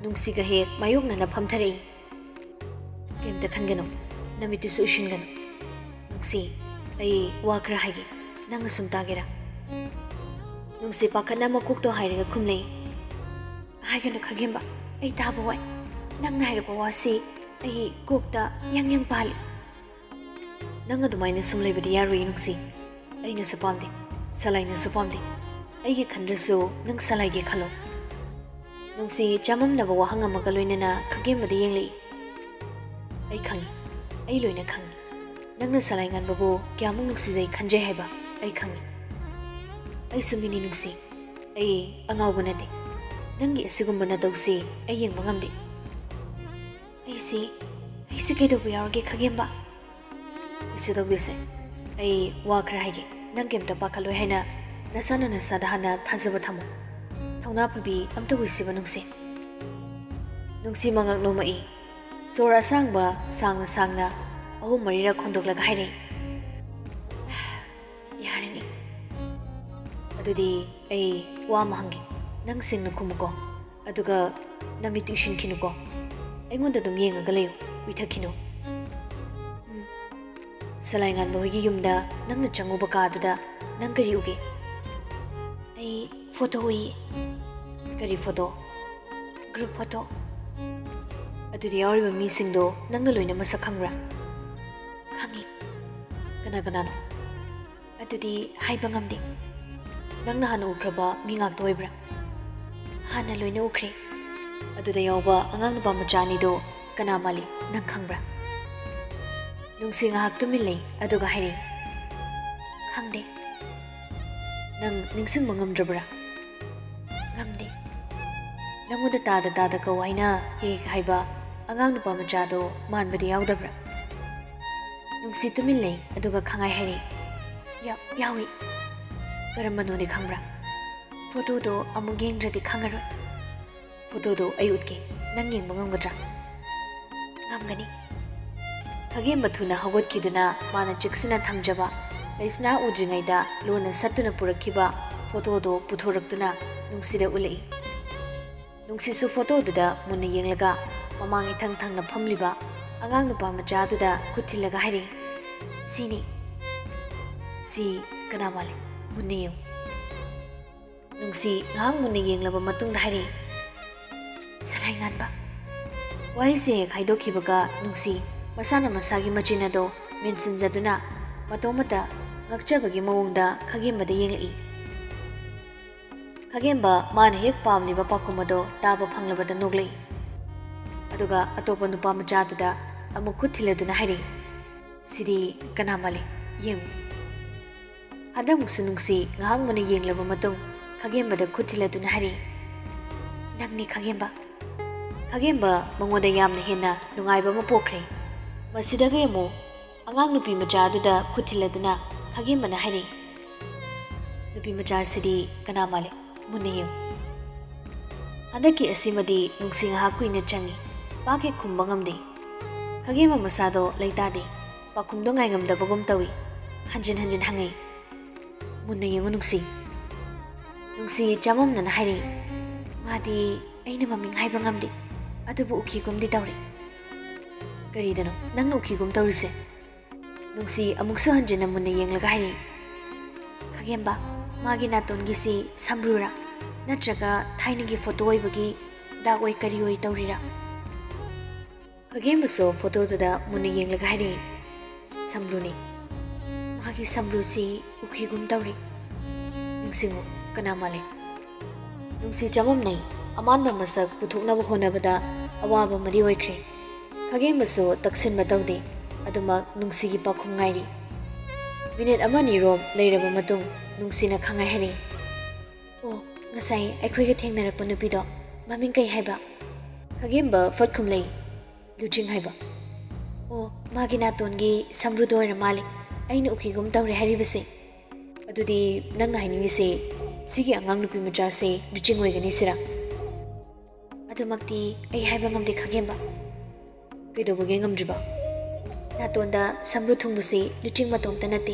ꯅꯨꯡꯁꯤꯒ ꯍꯦꯛ ꯃꯥꯌꯣꯛꯅꯅ ꯐꯝꯊꯔꯛꯏ꯫ "ꯀꯩꯝꯇ ꯈꯟꯒꯅꯨ, ꯅꯃꯤꯠꯇꯨꯁꯨ ꯎꯏꯁꯤꯟꯒꯅꯨ꯫ ꯅꯨꯡꯁꯤ, ꯑꯩ ꯋꯥ ꯈꯔ ꯍꯥꯏꯒꯦ, ꯅꯪ ꯑꯁꯨꯝ ꯇꯥꯒꯦꯔꯥ?" ꯅꯨꯡꯁꯤ ꯄꯥꯈꯠꯅ ꯃꯀꯣꯛꯇꯣ ꯍꯥꯏꯔꯒ ꯈꯨꯝꯂꯛꯏ꯫ "ꯍꯥꯏꯒꯅꯨ ꯈꯥꯒꯦꯝꯕ, ꯑꯩ ꯇꯥꯕ ꯋꯥꯏ꯫ ꯅꯪꯅ ꯍꯥꯏꯔꯛꯄ ꯋꯥꯁꯤ ꯑꯩ ꯀꯣꯛꯇ ꯌꯥꯡ ꯌꯥꯡ ꯄꯥꯜꯂꯤ꯫" "ꯅꯪ ꯑꯗꯨꯃꯥꯏꯅ ꯁꯨꯝ ꯂꯩꯕꯗꯤ ꯌꯥꯔꯣꯏ ꯅꯨꯡꯁꯤ꯫ ꯑꯩꯅꯁꯨ ꯄꯥꯝꯗꯦ, ꯁꯂꯥꯏꯅꯁꯨ ꯄꯥꯝꯗꯦ꯫ ꯑꯩꯒꯤ ꯈꯟꯗ꯭ꯔꯁꯨ ꯅꯪ ꯁꯂꯥꯏꯒꯤ ꯈꯜꯂꯣ꯫" ꯅꯨꯡꯁꯤ ꯆꯃꯝꯅꯕ ꯋꯥꯍꯪ ꯑꯃꯒ ꯂꯣꯏꯅꯅ ꯈꯥꯒꯦꯝꯕꯗ ꯌꯦꯡꯂꯛꯏ꯫ "ꯑꯩ ꯈꯪꯉꯤ, ꯑꯩ ꯂꯣꯏꯅ ꯈꯪꯉꯤ꯫ ꯅꯪꯅ ꯁꯂꯥꯏ ꯉꯥꯟꯕꯕꯨ ꯀꯌꯥꯃꯨꯛ ꯅꯨꯡꯁꯤꯖꯩ ꯈꯟꯖꯩ ꯍꯥꯏꯕ ꯑꯩ ꯈꯪꯉꯤ꯫ ꯑꯩꯁꯨ ꯃꯤꯅꯤ ꯅꯨꯡꯁꯤ, ꯑꯩ ꯑꯉꯥꯎꯕ ꯅꯠꯇꯦ꯫ ꯅꯪꯒꯤ ꯑꯁꯤꯒꯨꯝꯕ ꯅꯇꯧꯁꯤ ꯑꯩ ꯌꯦꯡꯕ ꯉꯝꯗꯦ꯫" "ꯑꯩꯁꯤ, ꯑꯩꯁꯤ ꯀꯩꯗꯧꯕ ꯌꯥꯎꯔꯒꯦ ꯈꯥꯒꯦꯝꯕ?" "ꯀꯩꯁꯨ ꯇꯧꯗꯦꯁꯦ꯫ ꯑꯩ ꯋꯥ ꯈꯔ ꯍꯥꯏꯒꯦ꯫ ꯅꯪ ꯀꯩꯝꯇ ꯄꯥꯈꯠꯂꯣꯏ ꯍꯥꯏꯅ ꯅꯁꯥꯅ ꯅꯁꯥꯗ ꯍꯥꯟꯅ ꯊꯥꯖꯕ ꯊꯝꯃꯨ꯫ ꯊꯧꯅꯥ ꯐꯕꯤ ꯑꯝꯇ ꯑꯣꯏꯁꯤꯕ ꯅꯨꯡꯁꯤ꯫" ꯅꯨꯡꯁꯤ ꯃꯉꯛ ꯅꯣꯝꯃꯛꯏ꯫ ꯁꯣꯔ ꯑꯁꯥꯡꯕ ꯁꯥꯡꯅ ꯁꯥꯡꯅ ꯑꯍꯨꯝ ꯃꯔꯤꯔꯛ ꯍꯣꯟꯗꯣꯛꯂꯒ ꯍꯥꯏꯔꯛꯏ꯫ "ꯌꯥꯔꯅꯤ꯫ ꯑꯗꯨꯗꯤ ꯑꯩ ꯋꯥ ꯑꯃ ꯍꯪꯒꯦ꯫ ꯅꯪ ꯁꯦꯡꯅ ꯈꯨꯝꯃꯨꯀꯣ꯫ ꯑꯗꯨꯒ ꯅꯃꯤꯠꯇꯨ ꯎꯏꯁꯤꯟꯈꯤꯅꯨꯀꯣ꯫ ꯑꯩꯉꯣꯟꯗ ꯑꯗꯨꯝ ꯌꯦꯡꯉꯒ ꯂꯩꯌꯨ꯫ ꯎꯏꯊꯈꯤꯅꯨ꯫" "ꯎꯝ꯫ ꯁꯂꯥꯏ ꯉꯥꯟꯕ ꯍꯣꯏꯒꯤ ꯌꯨꯝꯗ ꯅꯪꯅ ꯆꯪꯉꯨꯕ ꯀꯥꯗꯨꯗ ꯅꯪ ꯀꯔꯤ ꯎꯒꯦ?" "ꯑꯩ ꯐꯣꯇꯣ ꯎꯏ꯫" "ꯀꯔꯤ ꯐꯣꯇꯣ?" "Group photo." "ꯑꯗꯨꯗ ꯌꯥꯎꯔꯤꯕ ꯃꯤꯁꯤꯡꯗꯣ ꯅꯪꯅ ꯂꯣꯏꯅ ꯃꯁꯛ ꯈꯪꯕ꯭ꯔꯥ?" "ꯈꯪꯉꯤ꯫" "ꯀꯅꯥ ꯀꯅꯥꯅꯣ?" "ꯑꯗꯨꯗꯤ ꯍꯥꯏꯕ ꯉꯝꯗꯦ꯫" "ꯅꯪꯅ ꯍꯥꯟꯅ ꯎꯈ꯭ꯔꯕ ꯃꯤ ꯉꯥꯛꯇ ꯑꯣꯏꯕ꯭ꯔꯥ?" "ꯍꯥꯟꯅ ꯂꯣꯏꯅ ꯎꯈ꯭ꯔꯦ꯫" "ꯑꯗꯨꯗ ꯌꯥꯎꯕ ꯑꯉꯥꯡ ꯅꯨꯄꯥ ꯃꯆꯥ ꯑꯅꯤꯗꯣ ꯀꯅꯥ ꯃꯥꯜꯂꯤ, ꯅꯪ ꯈꯪꯕ꯭ꯔꯥ?" ꯅꯨꯡꯁꯤ ꯉꯥꯏꯍꯥꯛ ꯇꯨꯃꯤꯟ ꯂꯩ, ꯑꯗꯨꯒ ꯍꯥꯏꯔꯛꯏ, "ꯈꯪꯗꯦ꯫" "ꯅꯪ ꯅꯤꯡꯁꯤꯡꯕ ꯉꯝꯗ꯭ꯔꯕ꯭ꯔꯥ?" "ꯉꯝꯗꯦ꯫" "ꯅꯪꯉꯣꯟꯗ ꯇꯥꯗ ꯇꯥꯗ ꯀꯧ ꯍꯥꯏꯅ ꯍꯦꯛ ꯍꯦꯛ ꯍꯥꯏꯕ ꯑꯉꯥꯡ ꯅꯨꯄꯥ ꯃꯆꯥꯗꯣ ꯃꯥꯟꯕꯗꯤ ꯌꯥꯎꯗꯕ꯭ꯔꯥ?" ꯅꯨꯡꯁꯤ ꯇꯨꯃꯤꯟ ꯂꯩ, ꯑꯗꯨꯒ ꯈꯪꯉꯥꯏ ꯍꯥꯏꯔꯛꯏ, "ꯌꯥ-, ꯌꯥꯎꯏ꯫ ꯀꯔꯝꯕꯅꯣꯗꯤ ꯈꯪꯕ꯭ꯔꯥ? ꯐꯣꯇꯣꯗꯣ ꯑꯃꯨꯛ ꯌꯦꯡꯗ꯭ꯔꯗꯤ ꯈꯪꯉꯔꯣꯏ꯫ ꯐꯣꯇꯣꯗꯣ ꯑꯩ ꯎꯠꯀꯦ, ꯅꯪ ꯌꯦꯡꯕ ꯉꯝꯒꯗ꯭ꯔꯥ?" "ꯉꯝꯒꯅꯤ꯫" ꯈꯥꯒꯦꯝꯕ ꯊꯨꯅ ꯍꯧꯒꯠꯈꯤꯗꯨꯅ ꯃꯥꯅ ꯆꯦꯛꯁꯤꯟꯅ ꯊꯝꯖꯕ ꯂꯩꯁꯅꯥ ꯎꯗ꯭ꯔꯤꯉꯩꯗ ꯂꯣꯟꯅ ꯁꯠꯇꯨꯅ ꯄꯨꯔꯛꯈꯤꯕ ꯐꯣꯇꯣꯗꯣ ꯄꯨꯊꯣꯔꯛꯇꯨꯅ ꯅꯨꯡꯁꯤꯗ ꯎꯠꯂꯛꯏ꯫ ꯅꯨꯡꯁꯤꯁꯨ ꯐꯣꯇꯣꯗꯨꯗ ꯃꯨꯟꯅ ꯌꯦꯡꯂꯒ ꯃꯃꯥꯡ ꯏꯊꯪ ꯊꯪꯅ ꯐꯝꯂꯤꯕ ꯑꯉꯥꯡ ꯅꯨꯄꯥ ꯃꯆꯥꯗꯨꯗ ꯈꯨꯠ ꯊꯤꯜꯂꯒ ꯍꯥꯏꯔꯛꯏ, "ꯁꯤꯅꯤ꯫" "ꯁꯤ ꯀꯅꯥ ꯃꯥꯜꯂꯤ? ꯃꯨꯟꯅ ꯌꯦꯡꯉꯨ꯫" ꯅꯨꯡꯁꯤ ꯉꯥꯏꯍꯥꯛ ꯃꯨꯟꯅ ꯌꯦꯡꯂꯕ ꯃꯇꯨꯡꯗ ꯍꯥꯏꯔꯛꯏ, "ꯁꯂꯥꯏ ꯉꯥꯟꯕ꯫" ꯋꯥꯍꯩꯁꯦ ꯍꯦꯛ ꯍꯥꯏꯗꯣꯛꯈꯤꯕꯒ ꯅꯨꯡꯁꯤ ꯃꯁꯥꯅ ꯃꯁꯥꯒꯤ ꯃꯆꯤꯟ ꯑꯗꯣ ꯃꯦꯟꯁꯤꯟꯖꯗꯨꯅ ꯃꯇꯣꯝꯇ ꯉꯛꯆꯕꯒꯤ ꯃꯑꯣꯡꯗ ꯈꯥꯒꯦꯝꯕꯗ ꯌꯦꯡꯂꯛꯏ꯫ ꯈꯥꯒꯦꯝꯕ ꯃꯥꯅ ꯍꯦꯛ ꯄꯥꯝꯂꯤꯕ ꯄꯥꯎꯈꯨꯝ ꯑꯗꯣ ꯇꯥꯕ ꯐꯪꯂꯕꯗ ꯅꯣꯛꯂꯛꯏ꯫ ꯑꯗꯨꯒ ꯑꯇꯣꯞꯄ ꯅꯨꯄꯥ ꯃꯆꯥꯗꯨꯗ ꯑꯃꯨꯛ ꯈꯨꯠ ꯊꯤꯜꯂꯗꯨꯅ ꯍꯥꯏꯔꯛꯏ, "ꯁꯤꯗꯤ ꯀꯅꯥ ꯃꯥꯜꯂꯤ? ꯌꯦꯡꯉꯨ꯫" ꯍꯟꯗꯛꯃꯨꯛꯁꯨ ꯅꯨꯡꯁꯤ ꯉꯥꯏꯍꯥꯛ ꯃꯨꯟꯅ ꯌꯦꯡꯂꯕ ꯃꯇꯨꯡ ꯈꯥꯒꯦꯝꯕꯗ ꯈꯨꯠ ꯊꯤꯜꯂꯗꯨꯅ ꯍꯥꯏꯔꯛꯏ, "ꯅꯪꯅꯤ ꯈꯥꯒꯦꯝꯕ꯫" ꯈꯥꯒꯦꯝꯕ ꯃꯉꯣꯟꯗ ꯌꯥꯝꯅ ꯍꯦꯟꯅ ꯅꯨꯡꯉꯥꯏꯕ ꯑꯃ ꯄꯣꯛꯈ꯭ꯔꯦ꯫ ꯃꯁꯤꯗꯒꯤ ꯑꯃꯨꯛ ꯑꯉꯥꯡ ꯅꯨꯄꯤ ꯃꯆꯥ ꯑꯗꯨꯗ ꯈꯨꯠ ꯊꯤꯜꯂꯗꯨꯅ ꯈꯥꯒꯦꯝꯕꯅ ꯍꯥꯏꯔꯛꯏ, "ꯅꯨꯄꯤ ꯃꯆꯥ ꯑꯁꯤꯗꯤ ꯀꯅꯥ ꯃꯥꯜꯂꯤ? ꯃꯨꯟꯅ ꯌꯦꯡꯉꯨ꯫" ꯍꯟꯗꯛꯀꯤ ꯑꯁꯤꯃꯗꯤ ꯅꯨꯡꯁꯤ ꯉꯥꯏꯍꯥꯛ ꯀꯨꯏꯅ ꯆꯪꯏ, ꯄꯥꯛ ꯍꯦꯛ ꯈꯨꯝꯕ ꯉꯝꯗꯦ꯫ ꯈꯥꯒꯦꯝꯕ ꯃꯁꯥꯗꯣ ꯂꯩꯇꯥꯗꯦ, ꯄꯥꯎꯈꯨꯝꯗꯣ ꯉꯥꯏꯉꯝꯗꯕꯒꯨꯝ ꯇꯧꯏ꯫ ꯍꯟꯖꯤꯟ ꯍꯟꯖꯤꯟ ꯍꯪꯉꯤ, "ꯃꯨꯟꯅ ꯌꯦꯡꯉꯨ ꯅꯨꯡꯁꯤ꯫" ꯅꯨꯡꯁꯤ ꯆꯃꯝꯅꯅ ꯍꯥꯏꯔꯛꯏ, "ꯃꯥꯗꯤ ꯑꯩꯅ ꯃꯃꯤꯡ ꯍꯥꯏꯕ ꯉꯝꯗꯦ, ꯑꯗꯨꯕꯨ ꯎꯈꯤꯒꯨꯝꯗꯤ ꯇꯧꯔꯦ꯫" "ꯀꯔꯤꯗꯅꯣ ꯅꯪꯅ ꯎꯈꯤꯒꯨꯝ ꯇꯧꯔꯤꯁꯦ?" ꯅꯨꯡꯁꯤ ꯑꯃꯨꯛꯁꯨ ꯍꯟꯖꯤꯟꯅ ꯃꯨꯟꯅ ꯌꯦꯡꯂꯒ ꯍꯥꯏꯔꯛꯏ, "ꯈꯥꯒꯦꯝꯕ, ꯃꯥꯒꯤ ꯅꯥꯇꯣꯟꯒꯤꯁꯤ ꯁꯝꯕ꯭ꯔꯨꯔꯥ? ꯅꯠꯇ꯭ꯔꯒ ꯊꯥꯏꯅꯒꯤ ꯐꯣꯇꯣ ꯑꯣꯏꯕꯒꯤ ꯗꯥꯛ ꯑꯣꯏ ꯀꯔꯤ ꯑꯣꯏ ꯇꯧꯔꯤꯔꯥ?" ꯈꯥꯒꯦꯝꯕꯁꯨ ꯐꯣꯇꯣꯗꯨꯗ ꯃꯨꯟꯅ ꯌꯦꯡꯂꯒ ꯍꯥꯏꯔꯛꯏ, "ꯁꯝꯕ꯭ꯔꯨꯅꯤ꯫ ꯃꯥꯒꯤ ꯁꯝꯕ꯭ꯔꯨꯁꯤ ꯎꯈꯤꯒꯨꯝ ꯇꯧꯔꯤ꯫ ꯅꯤꯡꯁꯤꯡꯉꯨ, ꯀꯅꯥ ꯃꯥꯜꯂꯤ?" ꯅꯨꯡꯁꯤ ꯆꯃꯝꯅꯩ꯫ ꯑꯃꯥꯟꯕ ꯃꯁꯛ ꯄꯨꯊꯣꯛꯅꯕ ꯍꯣꯠꯅꯕꯗ ꯑꯋꯥꯕ ꯑꯃꯗꯤ ꯑꯣꯏꯈ꯭ꯔꯦ꯫ ꯈꯥꯒꯦꯝꯕꯁꯨ ꯇꯛꯁꯤꯟꯕ ꯇꯧꯗꯦ꯫ ꯑꯗꯨꯃꯛ ꯅꯨꯡꯁꯤꯒꯤ ꯄꯥꯎꯈꯨꯝ ꯉꯥꯏꯔꯤ꯫ ꯃꯤꯅꯤꯠ ꯑꯃꯅꯤꯔꯣꯝ ꯂꯩꯔꯕ ꯃꯇꯨꯡ ꯅꯨꯡꯁꯤꯅ ꯈꯪꯉꯥꯏ ꯍꯥꯏꯔꯛꯏ, "ꯑꯣ, ꯉꯁꯥꯏ ꯑꯩꯈꯣꯏꯒ ꯊꯦꯡꯅꯔꯛꯄ ꯅꯨꯄꯤꯗꯣ ꯃꯃꯤꯡ ꯀꯩ ꯍꯥꯏꯕ?" ꯈꯥꯒꯦꯝꯕ ꯐꯠ ꯈꯨꯝꯂꯛꯏ, "ꯂꯨꯆꯤꯡ ꯍꯥꯏꯕ꯫" ꯑꯣ, ꯃꯥꯒꯤ ꯅꯥꯇꯣꯟꯒꯤ ꯁꯝꯕ꯭ꯔꯨꯗꯣ ꯑꯣꯏꯔ ꯃꯥꯜꯂꯦ ꯑꯩꯅ ꯎꯈꯤꯒꯨꯝ ꯇꯧꯔꯦ ꯍꯥꯏꯔꯤꯕꯁꯦ꯫ ꯑꯗꯨꯗꯤ ꯅꯪꯅ ꯍꯥꯏꯅꯤꯡꯉꯤꯁꯦ ꯁꯤꯒꯤ ꯑꯉꯥꯡ ꯅꯨꯄꯤ ꯃꯆꯥꯁꯦ ꯂꯨꯆꯤꯡ ꯑꯣꯏꯒꯅꯤ ꯁꯤꯔꯥ? ꯑꯗꯨꯃꯛꯇꯤ ꯑꯩ ꯍꯥꯏꯕ ꯉꯝꯗꯦ ꯈꯥꯒꯦꯝꯕ꯫ ꯀꯩꯗꯧꯕꯒꯤ ꯉꯝꯗ꯭ꯔꯤꯕ? ꯅꯥꯇꯣꯟꯗ ꯁꯝꯕ꯭ꯔꯨ ꯊꯨꯡꯕꯁꯤ ꯂꯨꯆꯤꯡ ꯃꯇꯣꯝꯇ ꯅꯠꯇꯦ,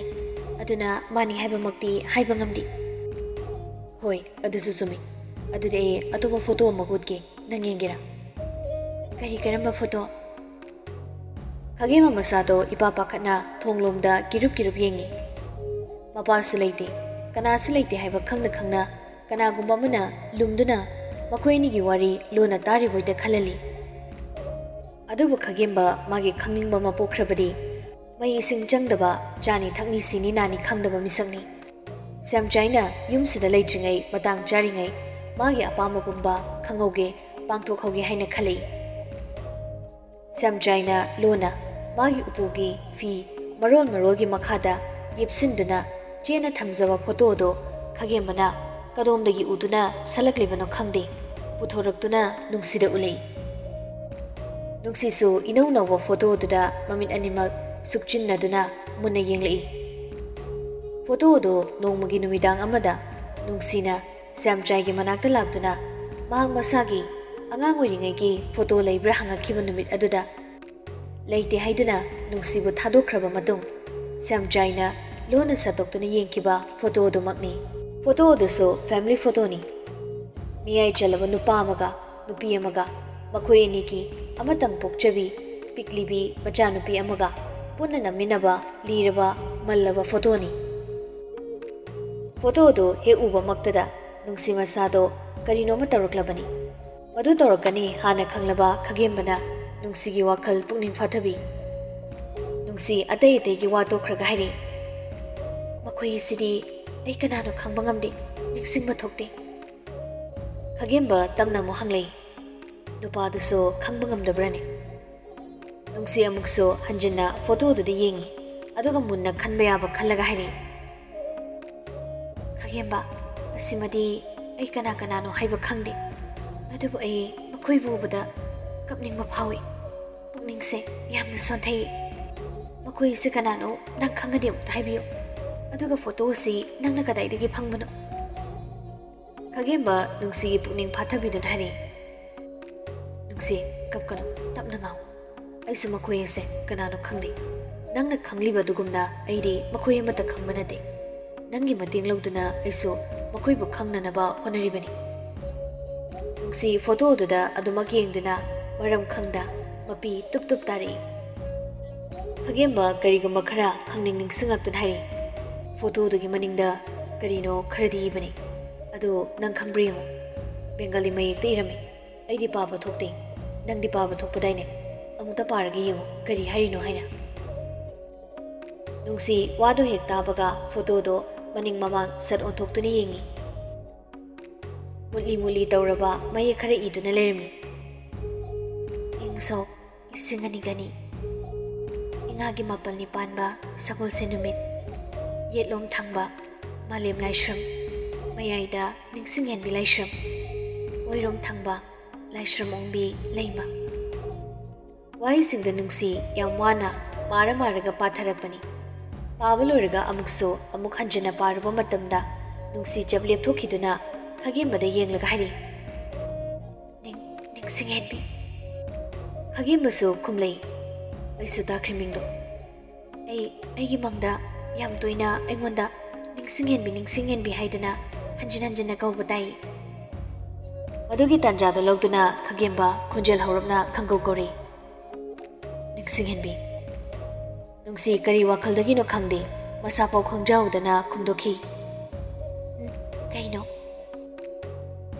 ꯑꯗꯨꯅ ꯃꯥꯅꯤ ꯍꯥꯏꯕꯃꯛꯇꯤ ꯍꯥꯏꯕ ꯉꯝꯗꯦ꯫ ꯍꯣꯏ, ꯑꯗꯨꯁꯨ ꯆꯨꯝꯃꯤ꯫ ꯑꯗꯨꯗꯤ ꯑꯩ ꯑꯇꯣꯞꯄ ꯐꯣꯇꯣ ꯑꯃ ꯎꯠꯀꯦ, ꯅꯪ ꯌꯦꯡꯒꯦꯔꯥ? ꯀꯔꯤ, ꯀꯔꯝꯕ ꯐꯣꯇꯣ? ꯈꯥꯒꯦꯝꯕ ꯃꯁꯥꯗꯣ ꯏꯄꯥ ꯄꯥꯈꯠꯅ ꯊꯣꯡꯂꯣꯝꯗ ꯀꯤꯔꯨꯞ ꯀꯤꯔꯨꯞ ꯌꯦꯡꯉꯤ꯫ ꯃꯄꯥꯁꯨ ꯂꯩꯇꯦ, ꯀꯅꯥꯁꯨ ꯂꯩꯇꯦ ꯍꯥꯏꯕ ꯈꯪꯅ ꯈꯪꯅ ꯀꯅꯥꯒꯨꯝꯕ ꯑꯃꯅ ꯂꯨꯝꯗꯨꯅ ꯃꯈꯣꯏ ꯑꯅꯤꯒꯤ ꯋꯥꯔꯤ ꯂꯣꯟꯅ ꯇꯥꯔꯤꯕꯣꯏꯗ ꯈꯜꯍꯜꯂꯤ꯫ ꯑꯗꯨꯕꯨ ꯈꯥꯒꯦꯝꯕ ꯃꯥꯒꯤ ꯈꯪꯅꯤꯡꯕ ꯑꯃ ꯄꯣꯛꯈ꯭ꯔꯕꯗꯤ ꯃꯩ ꯏꯁꯤꯡ ꯆꯪꯗꯕ, ꯆꯥꯅꯤ ꯊꯛꯅꯤ ꯁꯤꯅꯤ ꯅꯥꯅꯤ ꯈꯪꯗꯕ ꯃꯤꯁꯛꯅꯤ꯫ ꯁ꯭ꯌꯥꯝꯆꯥꯏꯅ ꯌꯨꯝꯁꯤꯗ ꯂꯩꯇ꯭ꯔꯤꯉꯩ ꯃꯇꯥꯡ ꯆꯥꯔꯤꯉꯩ ꯃꯥꯒꯤ ꯑꯄꯥꯝꯕ ꯄꯨꯝꯕ ꯈꯪꯍꯧꯒꯦ, ꯄꯥꯡꯊꯣꯛꯍꯧꯒꯦ ꯍꯥꯏꯅ ꯈꯜꯂꯤ꯫ ꯁ꯭ꯌꯥꯝꯆꯥꯏꯅ ꯂꯣꯟꯅ ꯃꯥꯒꯤ ꯎꯄꯨꯒꯤ ꯐꯤ ꯃꯔꯣꯜ ꯃꯔꯣꯜꯒꯤ ꯃꯈꯥꯗ ꯌꯦꯞꯁꯤꯟꯗꯨꯅ ꯆꯦꯠꯅ ꯊꯝꯖꯕ ꯐꯣꯇꯣꯗꯣ ꯈꯥꯒꯦꯝꯕꯅ ꯀꯗꯣꯝꯗꯒꯤ ꯎꯗꯨꯅ ꯁꯜꯂꯛꯂꯤꯕꯅꯣ ꯈꯪꯗꯦ, ꯄꯨꯊꯣꯔꯛꯇꯨꯅ ꯅꯨꯡꯁꯤꯗ ꯎꯠꯂꯛꯏ꯫ ꯅꯨꯡꯁꯤꯁꯨ ꯏꯅꯧ ꯅꯧꯕ ꯐꯣꯇꯣꯗꯨꯗ ꯃꯃꯤꯠ ꯑꯅꯤꯃꯛ ꯁꯨꯛꯆꯤꯟꯅꯗꯨꯅ ꯃꯨꯟꯅ ꯌꯦꯡꯂꯛꯏ꯫ ꯐꯣꯇꯣꯗꯨ ꯅꯣꯡꯃꯒꯤ ꯅꯨꯃꯤꯗꯥꯡ ꯑꯃꯗ ꯅꯨꯡꯁꯤꯅ ꯁ꯭ꯌꯥꯝꯆꯥꯏꯒꯤ ꯃꯅꯥꯛꯇ ꯂꯥꯛꯇꯨꯅ ꯃꯍꯥꯛ ꯃꯁꯥꯒꯤ ꯑꯉꯥꯡ ꯑꯣꯏꯔꯤꯉꯩꯒꯤ ꯐꯣꯇꯣ ꯂꯩꯕ꯭ꯔꯥ ꯍꯪꯉꯛꯈꯤꯕ ꯅꯨꯃꯤꯠ ꯑꯗꯨꯗ ꯂꯩꯇꯦ ꯍꯥꯏꯗꯨꯅ ꯅꯨꯡꯁꯤꯕꯨ ꯊꯥꯗꯣꯛꯈ꯭ꯔꯕ ꯃꯇꯨꯡ ꯁ꯭ꯌꯥꯝꯆꯥꯏꯅ ꯂꯣꯟꯅ ꯁꯠꯇꯣꯛꯇꯨꯅ ꯌꯦꯡꯈꯤꯕ ꯐꯣꯇꯣ ꯑꯗꯨꯃꯛꯅꯤ꯫ ꯐꯣꯇꯣ ꯑꯗꯨꯁꯨ ꯐꯦꯃꯤꯂꯤ ꯐꯣꯇꯣꯅꯤ꯫ ꯃꯤꯌꯥꯏ ꯆꯜꯂꯕ ꯅꯨꯄꯥ ꯑꯃꯒ ꯅꯨꯄꯤ ꯑꯃꯒ, ꯃꯈꯣꯏ ꯑꯅꯤꯒꯤ ꯑꯃꯇꯪ ꯄꯣꯛꯆꯕꯤ ꯄꯤꯛꯂꯤꯕꯤ ꯃꯆꯥꯅꯨꯄꯤ ꯑꯃꯒ ꯄꯨꯟꯅ ꯅꯝꯃꯤꯟꯅꯕ ꯂꯤꯔꯕ ꯃꯜꯂꯕ ꯐꯣꯇꯣꯅꯤ꯫ ꯐꯣꯇꯣ ꯑꯗꯨ ꯍꯦꯛ ꯎꯕꯃꯛꯇꯗ ꯅꯨꯡꯁꯤ ꯃꯁꯥꯗꯣ ꯀꯔꯤꯅꯣꯃ ꯇꯧꯔꯛꯂꯕꯅꯤ꯫ ꯃꯗꯨ ꯇꯧꯔꯛꯀꯅꯤ ꯍꯥꯟꯅ ꯈꯪꯂꯕ ꯈꯥꯒꯦꯝꯕꯅ ꯅꯨꯡꯁꯤꯒꯤ ꯋꯥꯈꯜ ꯄꯨꯛꯅꯤꯡ ꯐꯥꯊꯕꯤ꯫ ꯅꯨꯡꯁꯤ ꯑꯇꯩ ꯑꯇꯩꯒꯤ ꯋꯥ ꯇꯣꯛꯈ꯭ꯔꯒ ꯍꯥꯏꯔꯤ, "ꯃꯈꯣꯏ ꯑꯁꯤꯗꯤ ꯑꯩ ꯀꯅꯥꯅꯣ ꯈꯪꯕ ꯉꯝꯗꯦ, ꯅꯤꯡꯁꯤꯡꯕ ꯊꯣꯛꯇꯦ꯫" ꯈꯥꯒꯦꯝꯕ ꯇꯞꯅ ꯑꯃꯨꯛ ꯍꯪꯂꯛꯏ, "ꯅꯨꯄꯥꯗꯨꯁꯨ ꯈꯪꯕ ꯉꯝꯗꯕ꯭ꯔꯅꯦ?" ꯅꯨꯡꯁꯤ ꯑꯃꯨꯛꯁꯨ ꯍꯟꯖꯤꯟꯅ ꯐꯣꯇꯣꯗꯨꯗ ꯌꯦꯡꯉꯤ, ꯑꯗꯨꯒ ꯃꯨꯟꯅ ꯈꯟꯕ ꯌꯥꯕ ꯈꯜꯂꯒ ꯍꯥꯏꯔꯛꯏ, "ꯈꯥꯒꯦꯝꯕ, ꯑꯁꯤꯃꯗꯤ ꯑꯩ ꯀꯅꯥ ꯀꯅꯥꯅꯣ ꯍꯥꯏꯕ ꯈꯪꯗꯦ, ꯑꯗꯨꯕꯨ ꯑꯩ ꯃꯈꯣꯏꯕꯨ ꯎꯕꯗ ꯀꯞꯅꯤꯡꯕ ꯐꯥꯎꯏ, ꯄꯨꯛꯅꯤꯡ ꯅꯤꯡꯁꯦ ꯌꯥꯝꯅ ꯁꯣꯟꯊꯩ꯫ ꯃꯈꯣꯏ ꯑꯁꯤ ꯀꯅꯥꯅꯣ? ꯅꯪ ꯈꯪꯉꯗꯤ ꯑꯃꯨꯛꯇ ꯍꯥꯏꯕꯤꯌꯨ꯫ ꯑꯗꯨꯒ ꯐꯣꯇꯣ ꯑꯁꯤ ꯅꯪꯅ ꯀꯗꯥꯏꯗꯒꯤ ꯐꯪꯕꯅꯣ? ꯈꯥꯒꯦꯝꯕ ꯅꯨꯡꯁꯤꯒꯤ ꯄꯨꯛꯅꯤꯡ ꯐꯥꯊꯕꯤꯗꯨꯅ ꯍꯥꯏꯔꯛꯏ, "ꯅꯨꯡꯁꯤ, ꯀꯞꯀꯅꯨ, ꯇꯞꯅ ꯉꯥꯡꯉꯨ꯫ ꯑꯩꯁꯨ ꯃꯈꯣꯏ ꯑꯁꯦ ꯀꯅꯥꯅꯣ ꯈꯪꯗꯦ꯫ ꯅꯪꯅ ꯈꯪꯂꯤꯕ ꯑꯗꯨꯒꯨꯝꯅ ꯑꯩꯗꯤ ꯃꯈꯣꯏ ꯑꯃꯠꯇ ꯈꯪꯕ ꯅꯠꯇꯦ꯫ ꯅꯪꯒꯤ ꯃꯇꯦꯡ ꯂꯧꯗꯨꯅ ꯑꯩꯁꯨ ꯃꯈꯣꯏꯕꯨ ꯈꯪꯅꯅꯕ ꯍꯣꯠꯅꯔꯤꯕꯅꯤ꯫" ꯅꯨꯡꯁꯤ ꯐꯣꯇꯣꯗꯨꯗ ꯑꯗꯨꯃꯛ ꯌꯦꯡꯗꯨꯅ ꯃꯔꯝ ꯈꯪꯗ ꯃꯄꯤ ꯇꯨꯞ ꯇꯨꯞ ꯇꯥꯔꯛꯏ꯫ ꯈꯥꯒꯦꯝꯕ ꯀꯔꯤꯒꯨꯝꯕ ꯈꯔ ꯈꯪꯅꯤꯡ ꯅꯤꯡꯁꯤꯡꯂꯛꯇꯨꯅ ꯍꯥꯏꯔꯛꯏ, "ꯐꯣꯇꯣꯗꯨꯒꯤ ꯃꯅꯤꯡꯗ ꯀꯔꯤꯅꯣ ꯈꯔꯗꯤ ꯏꯕꯅꯤ꯫ ꯑꯗꯨ ꯅꯪ ꯈꯪꯕ꯭ꯔꯥ ꯌꯦꯡꯉꯨ꯫ ꯕꯦꯡꯒꯥꯂꯤ ꯃꯌꯦꯛꯇ ꯏꯔꯝꯃꯤ꯫ ꯑꯩꯗꯤ ꯄꯥꯕ ꯊꯣꯛꯇꯦ꯫ ꯅꯪꯗꯤ ꯄꯥꯕ ꯊꯣꯛꯄꯗꯥꯏꯅꯦ? ꯑꯃꯨꯛꯇ ꯄꯥꯔꯒ ꯌꯦꯡꯉꯨ, ꯀꯔꯤ ꯍꯥꯏꯔꯤꯅꯣ ꯍꯥꯏꯅ꯫" ꯅꯨꯡꯁꯤ ꯋꯥꯗꯣ ꯍꯦꯛ ꯇꯥꯕꯒ ꯐꯣꯇꯣꯗꯣ ꯃꯅꯤꯡ ꯃꯃꯥꯡ ꯁꯠ ꯑꯣꯟꯊꯣꯛꯇꯨꯅ ꯌꯦꯡꯉꯤ꯫ ꯃꯨꯠꯂꯤ ꯃꯨꯠꯂꯤ ꯇꯧꯔꯕ ꯃꯌꯦꯛ ꯈꯔ ꯏꯗꯨꯅ ꯂꯩꯔꯝꯃꯤ꯫ ꯏꯪ ꯁꯣꯛ ꯂꯤꯁꯤꯡ ꯑꯅꯤꯒ ꯑꯅꯤ, ꯏꯉꯥꯒꯤ ꯃꯥꯄꯜꯅꯤ ꯄꯥꯟꯕ ꯁꯒꯣꯜꯁꯦꯟ ꯅꯨꯃꯤꯠ, ꯌꯦꯠꯂꯣꯝ ꯊꯪꯕ ꯃꯥꯂꯦꯝ ꯂꯥꯏꯁ꯭ꯔꯝ, ꯃꯌꯥꯏꯗ ꯅꯤꯡꯁꯤꯡꯍꯦꯟꯕꯤ ꯂꯥꯏꯁ꯭ꯔꯝ, ꯑꯣꯏꯔꯣꯝ ꯊꯪꯕ ꯂꯥꯏꯁ꯭ꯔꯝ ꯑꯣꯡꯕꯤ ꯂꯩꯃ꯫ ꯋꯥꯍꯩꯁꯤꯡꯗꯣ ꯅꯨꯡꯁꯤ ꯌꯥꯝ ꯋꯥꯅ ꯃꯥꯔ ꯃꯥꯔꯒ ꯄꯥꯊꯔꯛꯄꯅꯤ꯫ ꯄꯥꯕ ꯂꯣꯏꯔꯒ ꯑꯃꯨꯛꯁꯨ ꯑꯃꯨꯛ ꯍꯟꯖꯤꯟꯅ ꯄꯥꯔꯨꯕ ꯃꯇꯝꯗ ꯅꯨꯡꯁꯤ ꯆꯞ ꯂꯦꯞꯊꯣꯛꯈꯤꯗꯨꯅ ꯈꯥꯒꯦꯝꯕꯗ ꯌꯦꯡꯂꯒ ꯍꯥꯏꯔꯤ, "ꯅꯤꯡ-, ꯅꯤꯡꯁꯤꯡꯍꯦꯟꯕꯤ꯫" ꯈꯥꯒꯦꯝꯕꯁꯨ ꯈꯨꯝꯂꯩ, "ꯑꯩꯁꯨ ꯇꯥꯈ꯭ꯔꯦ ꯃꯤꯡꯗꯣ꯫ ꯑꯩ, ꯑꯩꯒꯤ ꯃꯪꯗ ꯌꯥꯝ ꯇꯣꯏꯅ ꯑꯩꯉꯣꯟꯗ 'ꯅꯤꯡꯁꯤꯡꯍꯦꯟꯕꯤ, ꯅꯤꯡꯁꯤꯡꯍꯦꯟꯕꯤ' ꯍꯥꯏꯗꯅ ꯍꯟꯖꯤꯟ ꯍꯟꯖꯤꯟꯅ ꯀꯧꯕ ꯇꯥꯏ꯫" ꯃꯗꯨꯒꯤ ꯇꯥꯟꯖꯥꯗꯣ ꯂꯧꯗꯨꯅ ꯈꯥꯒꯦꯝꯕ ꯈꯣꯟꯖꯦꯜ ꯍꯧꯔꯞꯅ ꯈꯪꯒꯧ ꯀꯧꯔꯤ, "ꯅꯤꯡꯁꯤꯡꯍꯦꯟꯕꯤ꯫" ꯅꯨꯡꯁꯤ ꯀꯔꯤ ꯋꯥꯈꯜꯗꯒꯤꯅꯣ ꯈꯪꯗꯦ, ꯃꯁꯥꯐꯥꯎ ꯈꯪꯖꯍꯧꯗꯅ ꯈꯨꯝꯗꯣꯛꯈꯤ, "ꯎꯝ, ꯀꯩꯅꯣ?"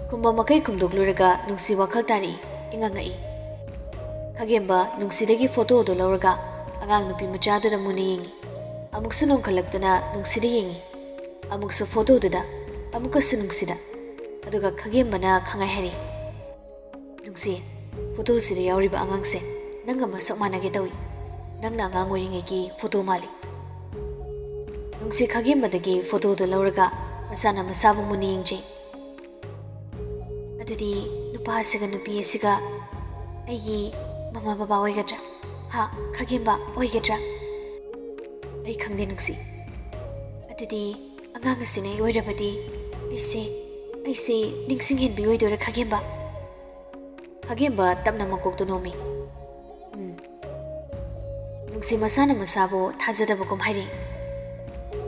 ꯈꯨꯝꯕ ꯃꯈꯩ ꯈꯨꯝꯗꯣꯛꯂꯨꯔꯒ ꯅꯨꯡꯁꯤ ꯋꯥꯈꯜ ꯇꯥꯔꯛꯏ, ꯏꯉꯛ ꯉꯛꯏ꯫ ꯈꯥꯒꯦꯝꯕ ꯅꯨꯡꯁꯤꯗꯒꯤ ꯐꯣꯇꯣꯗꯨ ꯂꯧꯔꯒ ꯑꯉꯥꯡ ꯅꯨꯄꯤ ꯃꯆꯥꯗꯨꯗ ꯃꯨꯟꯅ ꯌꯦꯡꯉꯤ꯫ ꯑꯃꯨꯛꯁꯨ ꯅꯣꯡꯈꯠꯂꯛꯇꯨꯅ ꯅꯨꯡꯁꯤꯗ ꯌꯦꯡꯉꯤ꯫ ꯑꯃꯨꯛꯁꯨ ꯐꯣꯇꯣꯗꯨꯗ, ꯑꯃꯨꯛꯀꯁꯨ ꯅꯨꯡꯁꯤꯗ꯫ ꯑꯗꯨꯒ ꯈꯥꯒꯦꯝꯕꯅ ꯈꯪꯍꯥꯏ ꯍꯥꯏꯔꯤ, "ꯅꯨꯡꯁꯤ, ꯐꯣꯇꯣꯁꯤꯗ ꯌꯥꯎꯔꯤꯕ ꯑꯉꯥꯡꯁꯦ ꯅꯪꯒ ꯃꯁꯛ ꯃꯥꯟꯅꯒꯦ ꯇꯧꯏ꯫ ꯅꯪꯅ ꯑꯉꯥꯡ ꯑꯣꯏꯔꯤꯉꯩꯒꯤ ꯐꯣꯇꯣ ꯃꯥꯜꯂꯤ꯫" ꯅꯨꯡꯁꯤ ꯈꯥꯒꯦꯝꯕꯗꯒꯤ ꯐꯣꯇꯣꯗꯨ ꯂꯧꯔꯒ ꯃꯁꯥꯅ ꯃꯁꯥꯕꯨ ꯃꯨꯟꯅ ꯌꯦꯡꯖꯩ꯫ "ꯑꯗꯨꯗꯤ ꯅꯨꯄꯥ ꯑꯁꯤꯒ ꯅꯨꯄꯤ ꯑꯁꯤꯒ ꯑꯩꯒꯤ ꯃꯃꯥ ꯕꯕꯥ ꯑꯣꯏꯒꯗ꯭ꯔꯥ? ꯍꯥ, ꯈꯥꯒꯦꯝꯕ ꯑꯣꯏꯒꯗ꯭ꯔꯥ? ꯑꯩ ꯈꯪꯗꯦ ꯅꯨꯡꯁꯤ꯫ ꯑꯗꯨꯗꯤ ꯑꯉꯥꯡ ꯑꯁꯤꯅ ꯑꯩ ꯑꯣꯏꯔꯕꯗꯤ ꯑꯩꯁꯦ, ꯑꯩꯁꯦ ꯅꯤꯡꯁꯤꯡꯍꯦꯟꯕꯤ ꯑꯣꯏꯗꯣꯏꯔꯥ ꯈꯥꯒꯦꯝꯕ? ꯈꯥꯒꯦꯝꯕ ꯇꯞꯅ ꯃꯀꯣꯛꯇꯨ ꯅꯣꯝꯃꯤ꯫ ꯎꯝ꯫ ꯅꯨꯡꯁꯤ ꯃꯁꯥꯅ ꯃꯁꯥꯕꯨ ꯊꯥꯖꯗꯕꯒꯨꯝ ꯍꯥꯏꯔꯤ꯫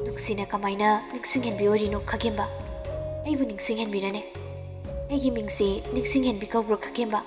ꯅꯨꯡꯁꯤꯅ ꯀꯃꯥꯏꯅ ꯅꯤꯡꯁꯤꯡꯍꯦꯟꯕꯤ ꯑꯣꯏꯔꯤꯅꯣ ꯈꯥꯒꯦꯝꯕ? ꯑꯩꯕꯨ ꯅꯤꯡꯁꯤꯡꯍꯦꯟꯕꯤꯔꯅꯦ? ꯑꯩꯒꯤ ꯃꯤꯡꯁꯦ ꯅꯤꯡꯁꯤꯡꯍꯦꯟꯕꯤ ꯀꯧꯕ꯭ꯔꯣ ꯈꯥꯒꯦꯝꯕ?